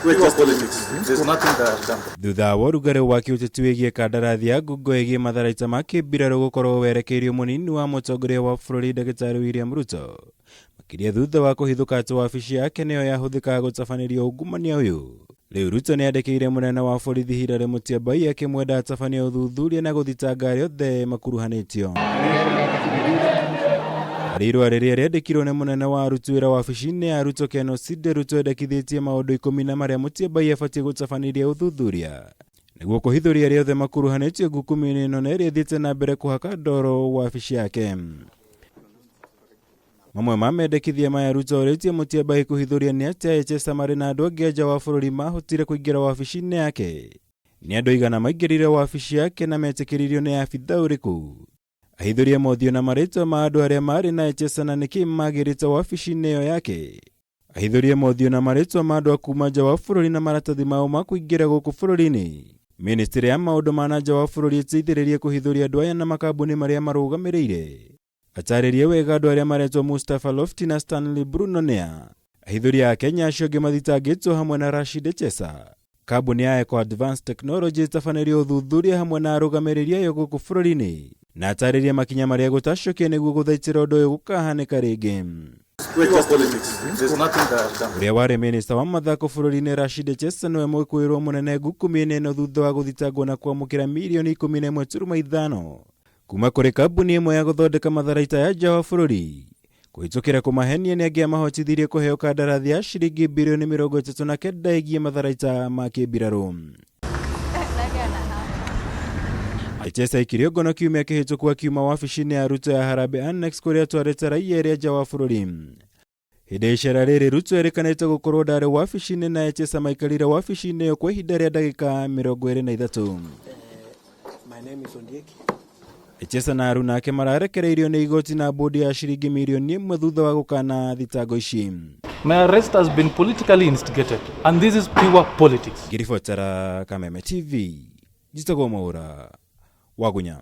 Pure politics. There's nothing that I've done. Thutha wa ũrugarĩ wa kĩũteti wĩgiĩ kandarathi ya ngungo ĩgiĩ matharaita ma kĩmbirarũ gũkorwo werekeirio mũnini wa mũtongoria wa bũrũri Ndagĩtarĩ William Ruto, makĩria thutha wa kũhithũka atĩ wabici yake nĩyo yahũthĩkaga gũtabanĩria ungumania ũyũ. Rĩu Ruto nĩandĩkĩire mũnene wa borithi Hilary Mutyambai akĩmwenda atabanie ũthuthuria na gũthitanga arĩa othe makuruhanĩtio. Harĩ irũa rĩrĩa rĩandĩkirwo nĩ mũnene wa aruti wĩra wabici-inĩ ya Ruto Ken Osinde, Ruto endekithĩtie maũndũ ikũmi na marĩa Mutyambai abatiĩ gũtabanĩria ũthuthuria nĩguo kũhithũria arĩa othe makuruhanĩtio ngukumi-inĩ ĩno na ĩrĩa ĩthiĩte na mbere kũhaka ndoro wabici yake. Mamwe ma mendekithia maya Ruto orĩtie Mutyambai kũhithũria nĩ atĩa Echesa marĩ na andũ angĩ a nja wa bũrũri mahotire kũingĩra wabici-inĩ yake. Nĩ andũ aigana maingĩrire wabici yake na metĩkĩririo nĩ abitha ũrĩkũ? Ahithũrie mothiũ na marĩtwa ma andũ arĩa marĩ na Echesa na nĩkĩ magĩrĩte wabici-inĩ ĩyo yake. Ahithũrie mothiũ na marĩtwa ma andũ a kuma nja wa bũrũri na maratathi mao ma kũingĩra gũkũ bũrũri-inĩ. Ministry ya maũndũ ma na nja wa bũrũri ĩteithĩrĩrie kũhithũria andũ aya na makambuni marĩa marũgamĩrĩire. Atarĩrie wega andũ arĩa maretwo Mustafa Lofty na Stanley Bruno nĩa. Ahithũri a Kenya acio angĩ mathitangĩtwo hamwe na Rashid Echesa. Kambuni ya Eco Advanced Technology ĩtabanĩrio ũthuthuria hamwe na arũgamĩrĩri ayo gũkũ bũrũri-inĩ na atarĩrie makinya marĩa egũtacũkia nĩguo gũthaitĩra ũndũ ũyũ gũkahanĩka rĩngĩ. Ũrĩa warĩ minista wa mathako bũrũri-inĩ Rashid Echesa nĩwe mwĩkũĩrwo mũnene ngukumio-inĩ ĩno thutha wa gũthitangwo na kwamũkĩra mirioni 11.5 Kuma kũrĩ kambuni ĩmwe ya gũthondeka matharaita ya nja wa bũrũri kũhĩtũkĩra kũmahenia nĩ angĩamahotithirie kũheo kandarathi ya ciringi birioni 39 ĩgiĩ matharaita ma kĩmbirarũ. Echesa aikirio ngono kiumia kĩhĩtũku akiuma wabici-inĩ ya Ruto ya Harambee Annex kũrĩa atwarĩte raia erĩ a nja wa bũrũri. Hĩndĩ ya icera rĩrĩ Ruto erĩkanĩte gũkorwo ndarĩ wabici-inĩ na Echesa maikarire wabici-inĩ ĩyo kwa ihinda rĩa ndagĩka 23. My name is Ondieki. Echesa na aruna ake mararekereirio nĩ igoti na bũndi ya ciringi mirioni ĩmwe thutha wa gũkana thitango ici. My arrest has been politically instigated and this is pure politics. Ngĩribotera Kameme TV, njĩtagwo Mwaũra Wagunya.